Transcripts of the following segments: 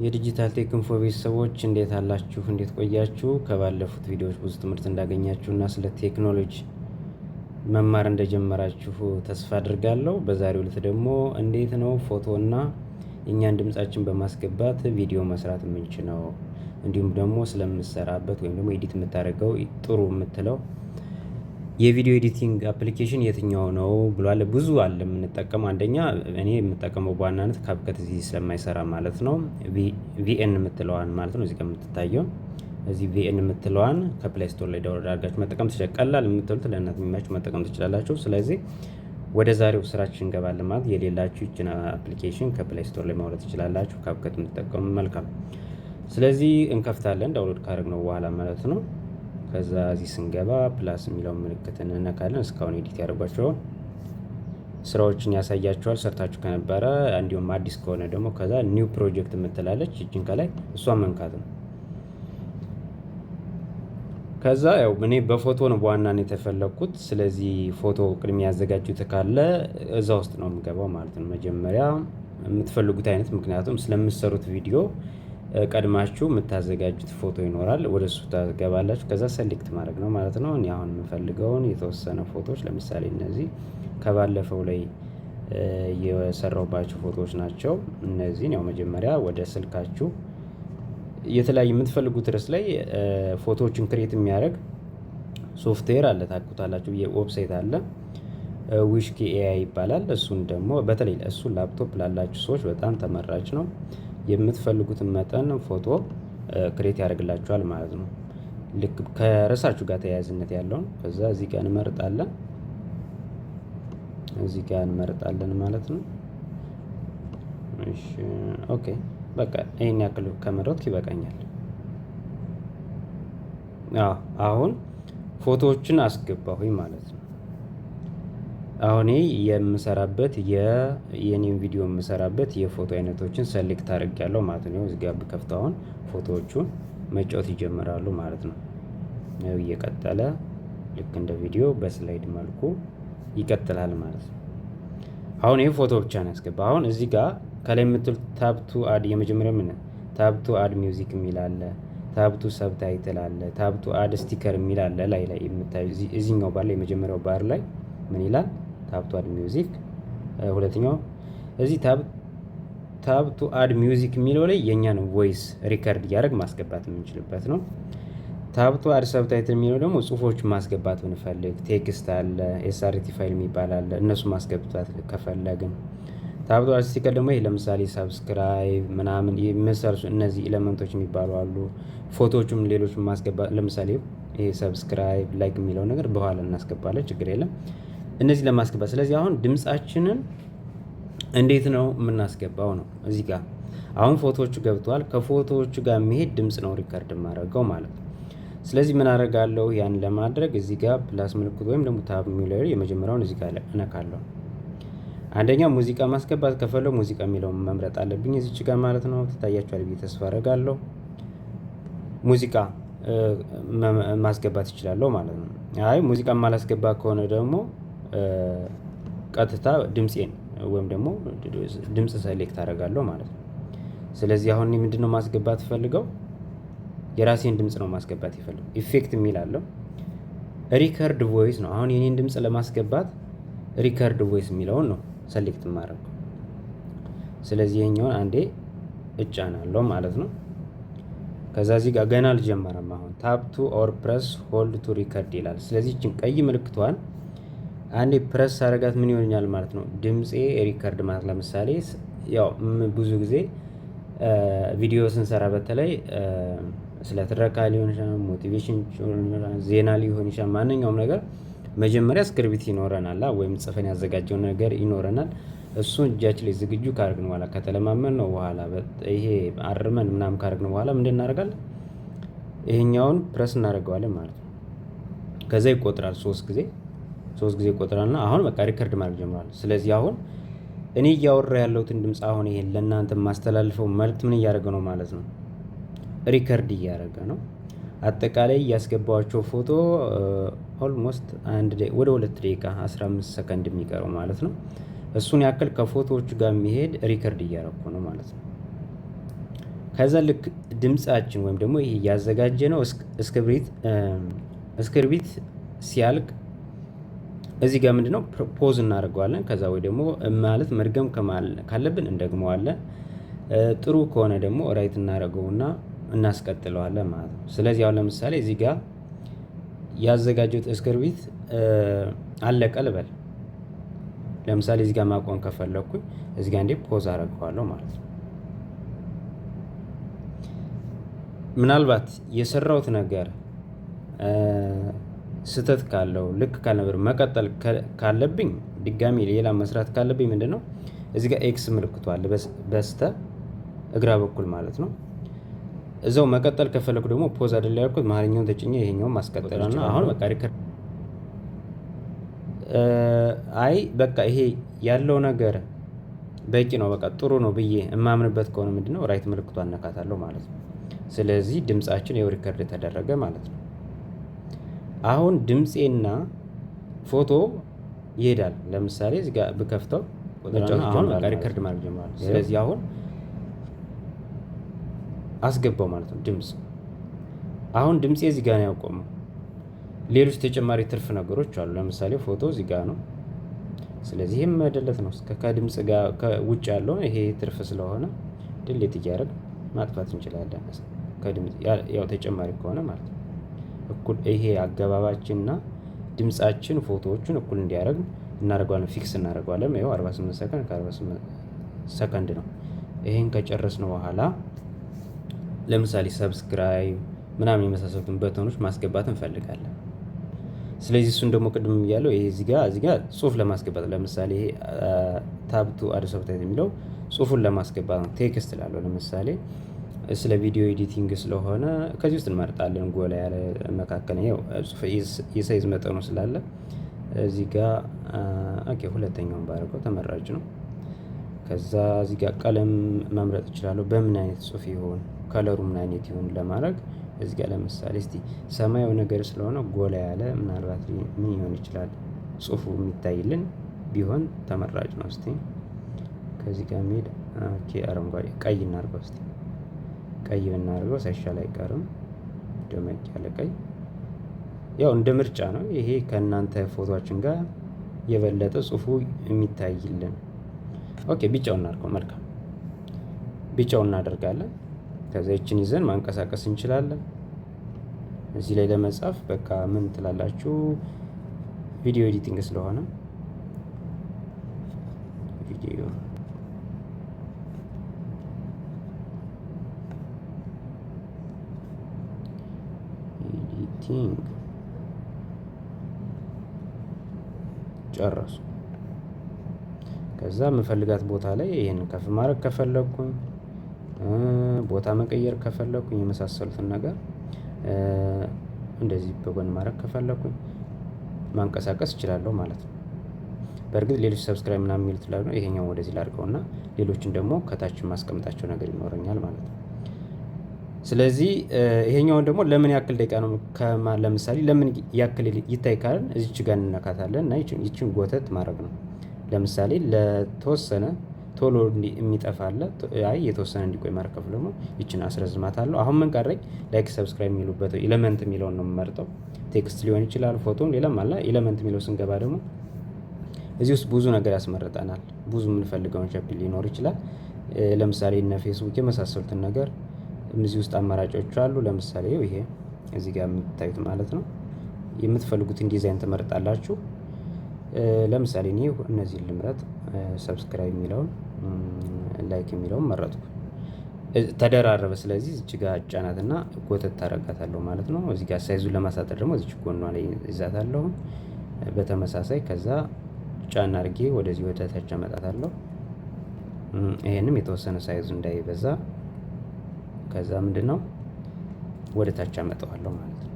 የ Digital Tech Info ቤተሰቦች፣ እንዴት አላችሁ? እንዴት ቆያችሁ? ከባለፉት ቪዲዮዎች ብዙ ትምህርት እንዳገኛችሁ እና ስለ ቴክኖሎጂ መማር እንደጀመራችሁ ተስፋ አድርጋለሁ። በዛሬው ዕለት ደግሞ እንዴት ነው ፎቶ እና የእኛን ድምጻችን በማስገባት ቪዲዮ መስራት የምንችለው፣ እንዲሁም ደግሞ ስለምሰራበት ወይም ደግሞ edit የምታደርገው ጥሩ የምትለው የ video editing application የትኛው ነው ብሏል። ብዙ አለ የምንጠቀመው። አንደኛ እኔ የምጠቀመው በዋናነት CapCut እዚህ ስለማይሰራ ማለት ነው፣ VN የምትለዋን ማለት ነው። እዚህ ጋር የምትታየው እዚህ VN የምትለዋን ከ Play Store ላይ download አድርጋችሁ መጠቀም ትችላላችሁ። ቀላል የምትሉት ለእናት የሚመች መጠቀም ትችላላችሁ። ስለዚህ ወደ ዛሬው ስራችን እንገባለን ማለት የሌላችሁ ይችን application ከ Play Store ላይ ማውረድ ትችላላችሁ። CapCut የምትጠቀሙ መልካም። ስለዚህ እንከፍታለን download ካደረግነው በኋላ ማለት ነው። ከዛ እዚህ ስንገባ plus የሚለውን ምልክት እንነካለን። እስካሁን edit ያደርጓቸው ስራዎችን ያሳያችኋል ሰርታችሁ ከነበረ፣ እንዲሁም አዲስ ከሆነ ደግሞ ከዛ new project የምትላለች እጅን ከላይ እሷን መንካት ነው። ከዛ ያው እኔ በፎቶ ነው በዋናነት የተፈለግኩት። ስለዚህ ፎቶ ቅድሚያ ያዘጋጁት ካለ እዛ ውስጥ ነው የምገባው ማለት ነው። መጀመሪያ የምትፈልጉት አይነት፣ ምክንያቱም ስለምትሰሩት ቪዲዮ ቀድማችሁ የምታዘጋጁት ፎቶ ይኖራል። ወደ እሱ ታገባላችሁ። ከዛ select ማድረግ ነው ማለት ነው። እኔ አሁን የምፈልገውን የተወሰነ ፎቶዎች፣ ለምሳሌ እነዚህ ከባለፈው ላይ የሰራሁባቸው ፎቶዎች ናቸው። እነዚህን ያው መጀመሪያ ወደ ስልካችሁ የተለያዩ የምትፈልጉት ርዕስ ላይ ፎቶዎችን create የሚያደርግ ሶፍትዌር አለ፣ ታውቁታላችሁ። Website አለ፣ Whisk AI ይባላል። እሱን ደግሞ በተለይ እሱን ላፕቶፕ ላላችሁ ሰዎች በጣም ተመራጭ ነው። የምትፈልጉትን መጠን ፎቶ create ያደርግላችኋል ማለት ነው። ልክ ከርዕሳችሁ ጋር ተያያዝነት ያለውን ከዛ እዚህ ጋር እንመርጣለን፣ እዚህ ጋር እንመርጣለን ማለት ነው። እሺ፣ okay፣ በቃ ይሄን ያክል ከመረጥኩ ይበቃኛል። አዎ፣ አሁን ፎቶዎችን አስገባሁኝ ማለት ነው። አሁን የምሰራበት የኔን ቪዲዮ የምሰራበት የፎቶ አይነቶችን select አድርጌያለሁ ማለት ነው። እዚህ ጋር ብከፍተው አሁን ፎቶዎቹን መጫወት ይጀምራሉ ማለት ነው። እየቀጠለ ልክ እንደ ቪዲዮ በ slide መልኩ ይቀጥላል ማለት ነው። አሁን ይህ ፎቶ ብቻ ነው ያስገባ። አሁን እዚህ ጋር ከላይ የምትል tap to add፣ የመጀመሪያው ምን tap to add music የሚል አለ። Tap to subtitle አለ። Tap to add sticker የሚል አለ። ላይ ላይ የምታዩ እዚህኛው ባር ላይ፣ የመጀመሪያው ባር ላይ ምን ይላል? Tap to add music። ሁለተኛው እዚህ tap to add music የሚለው ላይ የእኛን voice record እያደረግ ማስገባት የምንችልበት ነው። Tap to add subtitle የሚለው ደግሞ ጽሁፎችን ማስገባት ብንፈልግ text አለ፣ SRT file የሚባል አለ። እነሱ ማስገባት ከፈለግን፣ tap to add sticker ደግሞ ይሄ ለምሳሌ subscribe ምናምን የመሰሉ እነዚህ element ኦች የሚባሉ አሉ። ፎቶዎቹም ሌሎች ማስገባት፣ ለምሳሌ ይሄ subscribe፣ like የሚለው ነገር በኋላ እናስገባለን፣ ችግር የለም። እነዚህ ለማስገባት፣ ስለዚህ አሁን ድምፃችንን እንዴት ነው የምናስገባው ነው። እዚህ ጋር አሁን ፎቶዎቹ ገብተዋል። ከፎቶዎቹ ጋር የሚሄድ ድምፅ ነው record የማደርገው ማለት ነው። ስለዚህ ምን አደርጋለሁ? ያን ለማድረግ እዚህ ጋር plus ምልክት ወይም ደግሞ tab የሚለው የመጀመሪያውን እዚህ ጋር እነካለሁ። አንደኛ ሙዚቃ ማስገባት ከፈለኩ ሙዚቃ የሚለውን መምረጥ አለብኝ እዚች ጋር ማለት ነው። ትታያችኋል ብዬ ተስፋ አደርጋለሁ። ሙዚቃ ማስገባት እችላለሁ ማለት ነው። አይ፣ ሙዚቃ የማላስገባ ከሆነ ደግሞ ቀጥታ ድምፄን ወይም ደግሞ ድምፅ select አደርጋለሁ ማለት ነው። ስለዚህ አሁን እኔ ምንድነው ማስገባት ፈልገው? የራሴን ድምፅ ነው ማስገባት የፈለኩት። Effect የሚል አለው። Record voice ነው። አሁን የኔን ድምፅ ለማስገባት record voice የሚለውን ነው select የማደርገው። ስለዚህ ይሄኛውን አንዴ እጫናለሁ ማለት ነው። ከዛ እዚህ ጋር ገና አልጀመረም። አሁን tap to or press hold to record ይላል። ስለዚህ ይችን ቀይ ምልክቷን አንዴ ፕረስ አደረጋት ምን ይሆኛል ማለት ነው? ድምፄ record ማለት ለምሳሌ ያው ብዙ ጊዜ ቪዲዮ ስንሰራ በተለይ ስለ ትረካ ሊሆን ይችላል፣ motivation፣ ዜና ሊሆን ይችላል። ማንኛውም ነገር መጀመሪያ script ይኖረናል ወይም ጽፈን ያዘጋጀው ነገር ይኖረናል። እሱን እጃችን ላይ ዝግጁ ካደረግን በኋላ፣ ከተለማመድነው በኋላ፣ ይሄ አርመን ምናምን ካደረግን በኋላ ምንድን እናደርጋለን? ይሄኛውን ፕረስ እናደርገዋለን ማለት ነው። ከዛ ይቆጥራል፣ ሶስት ጊዜ ይቆጥራል እና አሁን በቃ record ማድረግ ጀምሯል። ስለዚህ አሁን እኔ እያወራ ያለሁትን ድምፅ፣ አሁን ይሄን ለእናንተ የማስተላልፈው መልእክት ምን እያደረገ ነው ማለት ነው? Record እያደረገ ነው። አጠቃላይ ያስገባኋቸው ፎቶ almost አንድ ወደ 2 ደቂቃ 15 ሰከንድ የሚቀረው ማለት ነው። እሱን ያክል ከፎቶዎቹ ጋር የሚሄድ record እያደረኩ ነው ማለት ነው። ከዛ ልክ ድምፃችን ወይም ደግሞ ይሄ ያዘጋጀነው script ሲያልቅ እዚህ ጋር ምንድነው pause እናደርገዋለን። ከዛ ወይ ደግሞ ማለት መድገም ካለብን እንደግመዋለን። ጥሩ ከሆነ ደግሞ right እናደርገውና እናስቀጥለዋለን ማለት ነው። ስለዚህ አሁን ለምሳሌ እዚህ ጋር ያዘጋጀሁት script አለቀ ልበል። ለምሳሌ እዚህ ጋር ማቆም ከፈለኩኝ እዚህ ጋር እንዴ pause አደርገዋለሁ ማለት ነው። ምናልባት የሰራሁት ነገር ስህተት ካለው፣ ልክ ካልነበር፣ መቀጠል ካለብኝ፣ ድጋሚ ሌላ መስራት ካለብኝ ምንድነው እዚህ ጋር X ምልክቱ አለ በስተ ግራ በኩል ማለት ነው። እዛው መቀጠል ከፈለኩ ደግሞ pause አይደል ያልኩት፣ መሀልኛውን ተጭኜ ይሄኛውን ማስቀጠል እና አሁን በቃ record። አይ በቃ ይሄ ያለው ነገር በቂ ነው፣ በቃ ጥሩ ነው ብዬ የማምንበት ከሆነ ምንድነው right ምልክቷን እነካታለሁ ማለት ነው። ስለዚህ ድምፃችን ይኸው record ተደረገ ማለት ነው። አሁን ድምፄና ፎቶ ይሄዳል። ለምሳሌ እዚህ ጋር ብከፍተው አሁን በቃ record ማድረግ ጀምሯል። ስለዚህ አሁን አስገባው ማለት ነው ድምፅ። አሁን ድምፄ እዚህ ጋር ነው ያቆመው። ሌሎች ተጨማሪ ትርፍ ነገሮች አሉ። ለምሳሌ ፎቶ እዚህ ጋር ነው። ስለዚህ ይህም መደለት ነው። ከድምፅ ጋር ውጭ ያለው ይሄ ትርፍ ስለሆነ delete እያደረግ ማጥፋት እንችላለን። ከድምፅ ያው ተጨማሪ ከሆነ ማለት ነው። እኩል ይሄ አገባባችንና ድምፃችን ፎቶዎቹን እኩል እንዲያደርግ እናደርገዋለን፣ fix እናደርገዋለን። ይኸው 48 ሰከንድ ከ48 ሰከንድ ነው። ይሄን ከጨረስን በኋላ ለምሳሌ subscribe ምናምን የመሳሰሉትን button ኦች ማስገባት እንፈልጋለን። ስለዚህ እሱን ደግሞ ቅድም እያለው ይሄ እዚህ ጋር ጽሁፍ ለማስገባት፣ ለምሳሌ ይሄ tap to add subtitle የሚለው ጽሁፉን ለማስገባት ነው። Text እላለሁ። ለምሳሌ ስለ video editing ስለሆነ ከዚህ ውስጥ እንመርጣለን። ጎላ ያለ፣ መካከለኛ፣ የ size መጠኑ ስላለ እዚህ ጋር okay ሁለተኛውን ባደርገው ተመራጭ ነው። ከዛ እዚህ ጋር ቀለም መምረጥ እችላለሁ። በምን አይነት ጽሁፍ ይሆን፣ color ኡ ምን አይነት ይሁን ለማድረግ እዚህ ጋር ለምሳሌ እስቲ ሰማያዊ ነገር ስለሆነ ጎላ ያለ ምናልባት ምን ሊሆን ይችላል፣ ጽሁፉ የሚታይልን ቢሆን ተመራጭ ነው። እስቲ ከዚህ ጋር የሚሄድ okay አረንጓዴ፣ ቀይ እናድርገው፣ እስቲ ቀይ ብናደርገው ሳይሻል አይቀርም። ደመቅ ያለ ቀይ ያው እንደ ምርጫ ነው። ይሄ ከእናንተ ፎቶአችን ጋር የበለጠ ጽሁፉ የሚታይልን። Okay ቢጫው እናድርገው። መልካም፣ ቢጫው እናደርጋለን። ከዛ ይችን ይዘን ማንቀሳቀስ እንችላለን። እዚህ ላይ ለመጻፍ በቃ ምን ትላላችሁ? Video editing ስለሆነ video editing። ጨረሱ። ከዛ የምፈልጋት ቦታ ላይ ይሄንን ከፍ ማድረግ ከፈለኩኝ፣ ቦታ መቀየር ከፈለኩኝ፣ የመሳሰሉትን ነገር እንደዚህ በጎን ማድረግ ከፈለኩኝ ማንቀሳቀስ እችላለሁ ማለት ነው። በእርግጥ ሌሎች subscribe ምናምን የሚሉት ላይ ይሄኛው ወደዚህ ላድርገው እና ሌሎችን ደግሞ ከታች ማስቀምጣቸው ነገር ይኖረኛል ማለት ነው። ስለዚህ ይሄኛውን ደግሞ ለምን ያክል ደቂቃ ነው፣ ለምሳሌ ለምን ያክል ይታይ ካልን እዚች ጋር እንነካታለን እና ይችን ጎተት ማድረግ ነው። ለምሳሌ ለተወሰነ ቶሎ የሚጠፋ አለ፣ አይ የተወሰነ እንዲቆይ ማድረግ ከፈለግን ደግሞ ይችን አስረዝማታለሁ። አሁን ምን ቀረኝ? Like subscribe የሚሉበት element የሚለውን ነው የምመርጠው። Text ሊሆን ይችላል፣ ፎቶም ሌላም አለ። Element የሚለው ስንገባ ደግሞ እዚህ ውስጥ ብዙ ነገር ያስመርጠናል። ብዙ የምንፈልገውን shape ሊኖር ይችላል። ለምሳሌ እነ ፌስቡክ የመሳሰሉትን ነገር እዚህ ውስጥ አማራጮች አሉ። ለምሳሌ ይሄ እዚህ ጋር የምታዩት ማለት ነው። የምትፈልጉትን ዲዛይን ትመርጣላችሁ። ለምሳሌ እኔ እነዚህን ልምረጥ። Subscribe የሚለውን፣ like የሚለውን መረጥኩ። ተደራረበ። ስለዚህ እዚች ጋር ጫናትና ጎተት ታረጋታለሁ ማለት ነው። እዚህ ጋር size ኡን ለማሳጠር ደግሞ እዚች ጎኗ ላይ ይዛታለሁ። በተመሳሳይ ከዛ ጫና አድርጌ ወደዚህ ወደ ታች አመጣታለሁ። ይሄንም የተወሰነ size ኡ እንዳይበዛ ከዛ ምንድነው ወደ ታች አመጣዋለሁ ማለት ነው።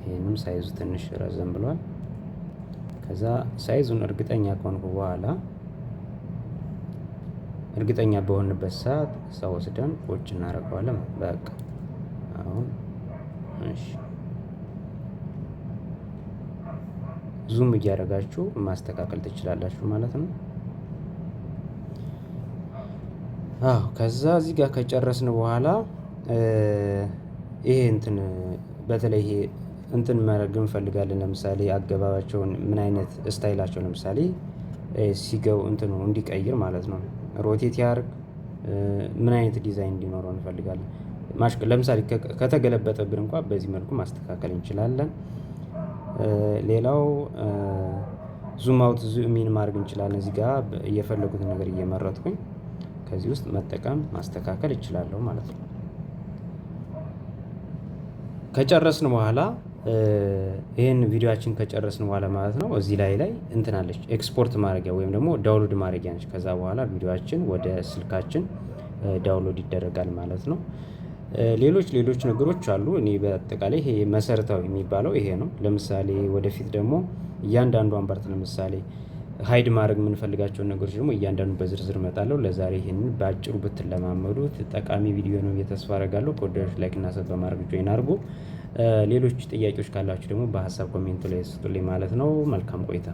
ይሄንም size ኡ ትንሽ ረዘም ብሏል። ከዛ size ኡን እርግጠኛ ከሆንኩ በኋላ፣ እርግጠኛ በሆንበት ሰዓት እዛ ወስደን ቁጭ እናደርገዋለን። በቃ አሁን እሺ zoom እያደረጋችሁ ማስተካከል ትችላላችሁ ማለት ነው። አዎ፣ ከዛ እዚህ ጋር ከጨረስን በኋላ ይሄ እንትን በተለይ ይሄ እንትን ማድረግ እንፈልጋለን። ለምሳሌ አገባባቸውን፣ ምን አይነት style ኣቸው፣ ለምሳሌ ሲገቡ እንትኑ እንዲቀይር ማለት ነው። Rotate ያርግ፣ ምን አይነት ዲዛይን እንዲኖረው እንፈልጋለን። ለምሳሌ ከተገለበጠብን እንኳን በዚህ መልኩ ማስተካከል እንችላለን። ሌላው zoom out፣ zoom in ማድረግ እንችላለን። እዚህ ጋር የፈለጉትን ነገር እየመረጥኩኝ ከዚህ ውስጥ መጠቀም፣ ማስተካከል እችላለሁ ማለት ነው። ከጨረስን በኋላ፣ ይሄን ቪዲዮአችን ከጨረስን በኋላ ማለት ነው፣ እዚህ ላይ እንትን አለች፣ ኤክስፖርት ማድረጊያ ወይም ደግሞ download ማድረጊያ ነች። ከዛ በኋላ ቪዲዮአችን ወደ ስልካችን download ይደረጋል ማለት ነው። ሌሎች ሌሎች ነገሮች አሉ። እኔ በአጠቃላይ ይሄ መሰረታዊ የሚባለው ይሄ ነው። ለምሳሌ ወደፊት ደግሞ እያንዳንዷን part፣ ለምሳሌ hide ማድረግ የምንፈልጋቸውን ነገሮች ደግሞ እያንዳንዱ በዝርዝር እመጣለሁ። ለዛሬ ይሄንን በአጭሩ ብትለማመዱት ጠቃሚ ቪዲዮ ነው ብዬ ተስፋ አደርጋለሁ። ከወደዳችሁ like እና sub በማድረግ join አድርጉ። ሌሎች ጥያቄዎች ካላችሁ ደግሞ በሀሳብ comment ኡ ላይ ስጡልኝ ማለት ነው። መልካም ቆይታ።